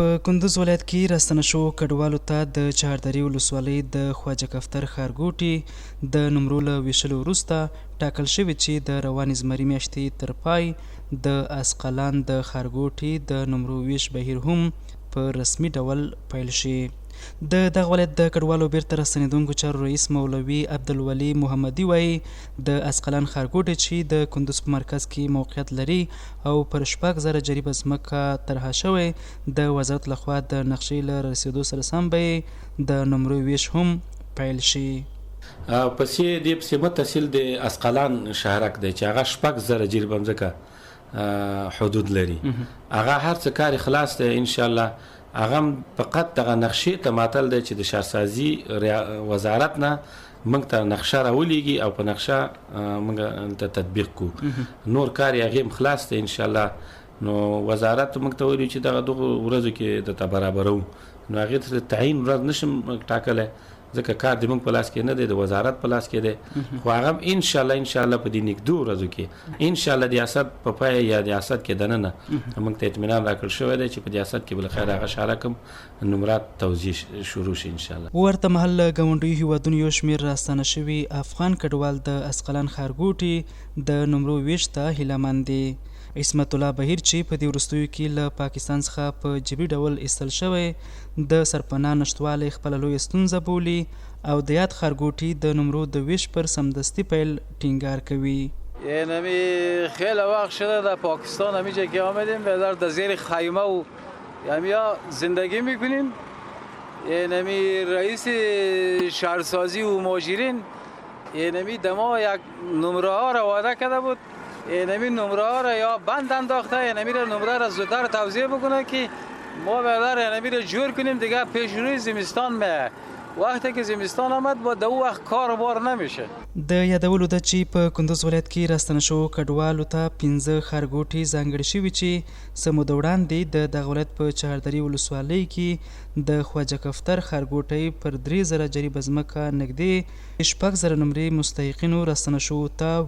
په کندوز ولایت کې راستنه شوو کډوالو ته د چهاردرې ولسوالۍ د خواجه کفتر ښارګوټي د نمرو له ویشلو وروسته ټاکل شوې چې د روانې زمري میاشتې تر پای د اسقلان د ښارګوټي د نمرو ویش بهیر هم په رسمي ډول پیل شي. د دغه ولایت د کډوالو بیرته راستنېدونکو چارو رئیس مولوي عبدالولي محمدي وايي، د اسقلان ښارګوټی چې د کندوز په مرکز کې موقعیت لري او پر 6000 جریبه ځمکه طرحه شوی، د وزارت له خوا د نقشې له رارسېدو سره سم به یې د نمرو وېش هم پیل شي. پسې دې پسې متصل د اسقلان شهرک دی چې هغه 6000 جریبه ځمکه حدود لري، هغه هر څه کار خلاص دی ان شاء الله. هغه هم فقط دغه نقشې ته معطل دی چې د شهرسازي وزارت نه موږ ته نقشه راولېږي او په نقشه موږ دلته تطبیق کو. نور کار یې هغې هم خلاص دی ان شاء الله. نو وزارت موږ ته ویلي چې دغه دغو ورځو کې درته برابروو، نو هغې ته تعین ورځ نشم ټاکلی ځکه کار د موږ په لاس کې نه دی، د وزارت په لاس کې دی. خو هغه هم ان شاء الله ان شاء الله په دې نږدو ورځو کې ان شاء الله د اسد په پای یا د اسد کې دننه موږ ته اطمینان راکړل شوی دی چې په دې اسد کې بل خیر هغه شهرک هم نمرات توزیع شروع شي ان شاء الله. ورته مهال له ګاونډیو هیوادونو یو شمېر راستانه شوي افغان کډوال د اسقلان ښارګوټي د نمرو وېش ته هیله من دي. عصمت الله بهیر چې په دې وروستیو کې له پاکستان څخه په جبري ډول ایستل شوی، د سرپناه نشتوالی خپله لویه ستونزه بولي او د یاد ښارګوټي د نمرو د وېش پر سمدستي پیل ټینګار کوي. اینمی خیلی وقت شده در پاکستان همیجا که آمدیم بیادر در زیر خیمه و همیا زندگی میکنیم. اینمی رئیس شهرسازی و مهاجرین اینمی دما یک نمره ها را وعده کرده بود، اینمی نمره ها را یا بند انداخته، اینمی را نمره را زودتر توزیع بکنه که ما بیادر اینمی را جور کنیم دیگه. پیش روی زمستان میه، وقتی که زمستان آمد با دو وخت کار بار نمیشه. د یادولو ده چې په کندوز ولایت کې راستانه شوو کډوالو ته 5 ښارګوټي ځانګړي شوي چې څه موده وړاندې د دغه ولایت په چهاردرې ولسوالۍ کې د خواجه کفتر ښارګوټی پر 3000 جریبه ځمکه نږدې 6000 نمرې مستحقینو راستنه شوو ته